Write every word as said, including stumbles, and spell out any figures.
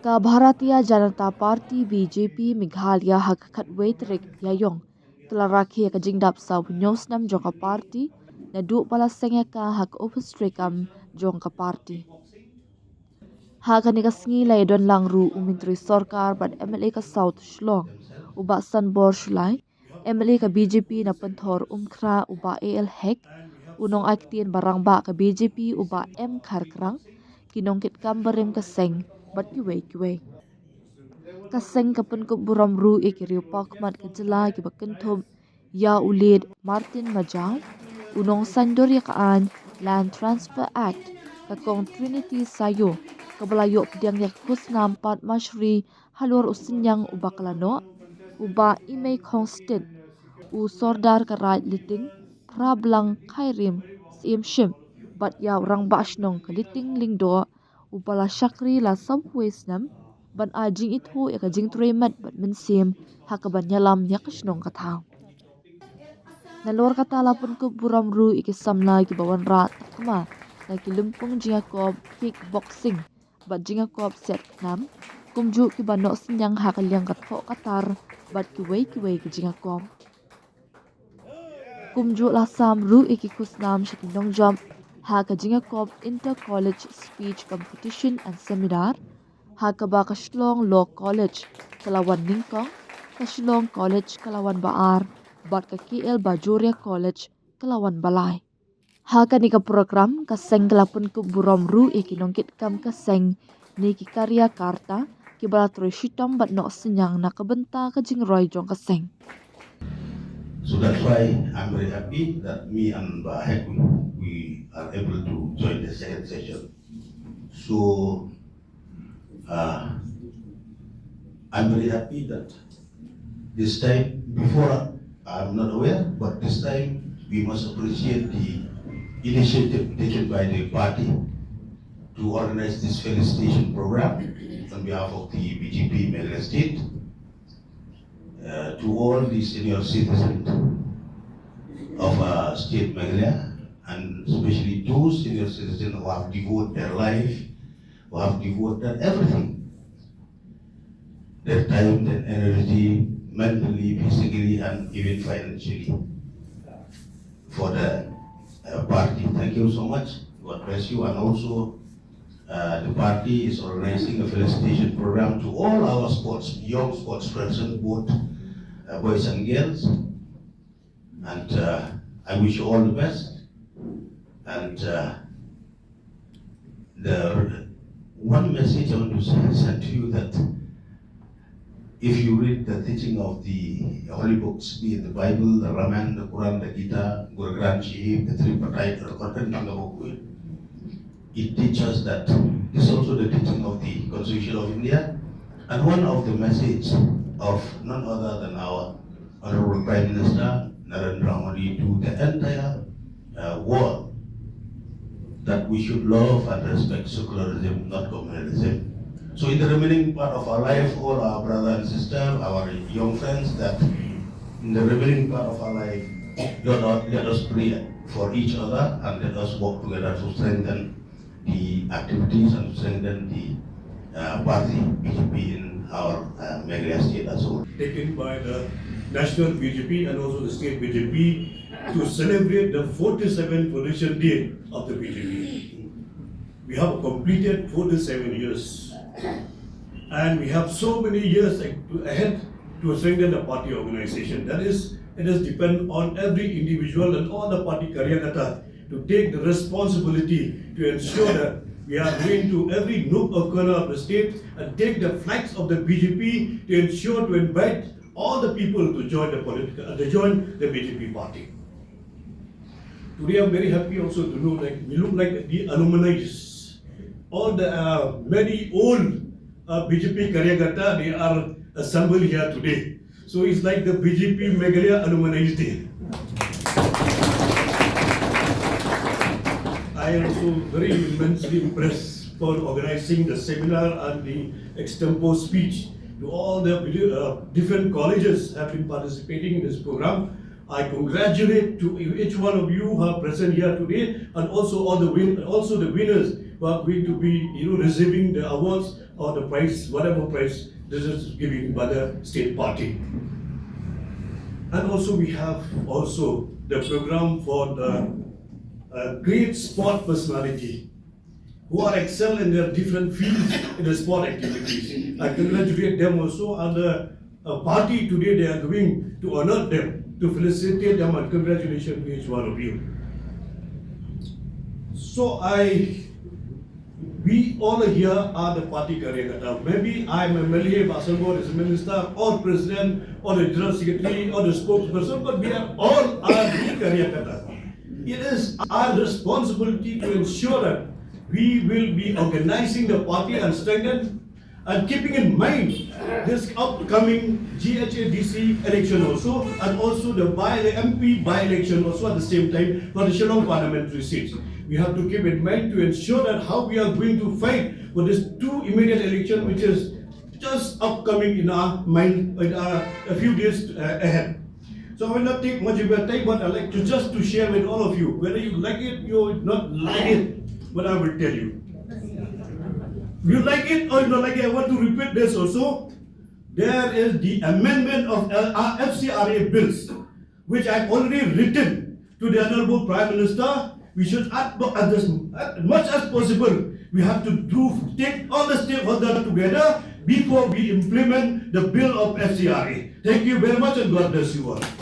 Ka Bharatiya Janata Party B J P Meghalaya ha ka khatwei tarik Ïaïong ka la rakhe ïa ka jingdap saw phew snem jong ka party naduh ba la seng ïa ka ha ka ophis treikam jong ka party. Ha kane ka sngi la ïadon lang ruh u Myntri Sorkar bad M L A ka South Shillong, u Bah Sanbor Shullai, M L A ka B J P na Pynthor Umkhra u Bah A L Hek, u nongai ktien ba rangbah ka B J P u Bah M Kharkrang, ki nongkitkam barim ka seng bad kiwei kiwei. Ka seng ka pynkup burom ruh ïa ki riewpawkhmat ka jylla kiba kynthup ïa u Late Martin Majaw, u nongsaiñdur ïa ka aiñ Land Transfer Act, ka Kong Trinity Sayo, kaba la ïoh pdiang ïa ka khusnam Padma Shri halor u synñiang uba ka la noh, u Bah Imei Khongstit, u Sordar ka Raid Liting Phrablang Khyriem Syiemship, bad ïa u Rangbah Shnong ka Liting Lyngdoh, uba la shakri la saw phew snem, ban ai jingithuh ïa ka jingtrei met bad mynsiem ha kaban ïalam ïa ka shnong ka thaw. Nalor kata la pynkup burom ruh ïa ki samla kiba wanrah takma na ki lympung jingïakop kickboxing bad jingïakop siat khnam, kumjuh kiba noh synñiang ha ka liang ka thoh ka tar bad kiwei kiwei ki jingïakop. Kumjuh la sam ruh ïa ki khusnam sha ki nongjop ha ka jingïakop Inter College Speech Competition and Seminar, ha kaba ka Shillong Law College ka la wan nyngkong, ka Shillong College ka la wan ba ar, bad ka K L Bajoria College ka la wan ba lai. Ha kane ka program, ka seng ka la pynkup burom ruh ïa ki nongkitkam ka seng ne ki karyakarta kiba la trei shitom bad noh synñiang na ka bynta ka jingroi jong ka seng. So that's why I'm very happy that me and Bah Hek, we are able to join the second session. So, uh, I'm very happy that this time, before, I'm not aware, but this time we must appreciate the initiative taken by the party to organize this felicitation program on behalf of the B J P Meghalaya State. Uh, to all the senior citizens of, uh, state Meghalaya, and especially those senior citizens who have devoted their life, who have devoted everything, their time, their energy, mentally, physically, and even financially for the, uh, party. Thank you so much. God bless you. And also, uh, the party is organizing a felicitation program to all our sports, young sports person, both, uh, boys and girls. And, uh, I wish you all the best. And, uh, the one message I want to send, send to you, that if you read the teaching of the holy books, be it the Bible, the Ramayana, the Quran, the Gita, Guru Granth Sahib, the Tripartite, the Kotan Kanga Bokwe, it teaches that this is also the teaching of the Constitution of India, and one of the message of none other than our Honorable Prime Minister Narendra Modi to the entire, uh, world, that we should love and respect secularism, not communalism. So in the remaining part of our life, all our brother and sister, our young friends, that in the remaining part of our life, let us, let us pray for each other and let us work together to strengthen the activities and strengthen the, uh, party B J P in our, uh, Meghalaya state as a whole. Taken by the National B J P and also the state B J P to celebrate the forty-seventh foundation day of the B J P. We have completed forty-seven years, and we have so many years ahead to strengthen the party organization. That is, it is depend on every individual and all the party karyakarta to take the responsibility to ensure that we are going to every nook or corner of the state and take the flags of the B J P to ensure to invite all the people to join the political, uh, to join the B J P party. Today I'm very happy also to know that we look like the alumni. All the, uh, many old, uh, B J P karyakarta, they are assembled here today. So it's like the B J P Meghalaya Alumni Day. I am also very immensely impressed for organizing the seminar and the extempore speech to all the, uh, different colleges have been participating in this program. I congratulate to each one of you who are present here today, and also all the win-, also the winners who are going to be, you know, receiving the awards or the prize, whatever prize this is giving by the state party. And also we have also the program for the uh, great sport personality who are excel in their different fields in the sport activities. I congratulate them also, and the uh, party today, they are going to honor them, to felicitate them, and congratulations to each one of you. So I, we all here are the party karyakarta. Maybe I am M L A, Bah Shanmugam is a minister, or president, or the general secretary, or the spokesperson, but we are all are the karyakarta. It is our responsibility to ensure that we will be organizing the party and strengthen, and keeping in mind this upcoming G H A D C election also, and also the by the M P by-election also at the same time for the Shillong parliamentary seats. We have to keep in mind to ensure that how we are going to fight for this two immediate election, which is just upcoming in our mind, in our, a few days uh, ahead. So I will not take much of your time, but I like to just to share with all of you, whether you like it, you not like it, but I will tell you. You like it or you don't like it, I want to repeat this also. There is the amendment of L- uh, F C R A bills, which I've already written to the Honorable Prime Minister. We should act as, as much as possible. We have to do take all the stakeholders together before we implement the bill of F C R A. Thank you very much and God bless you all.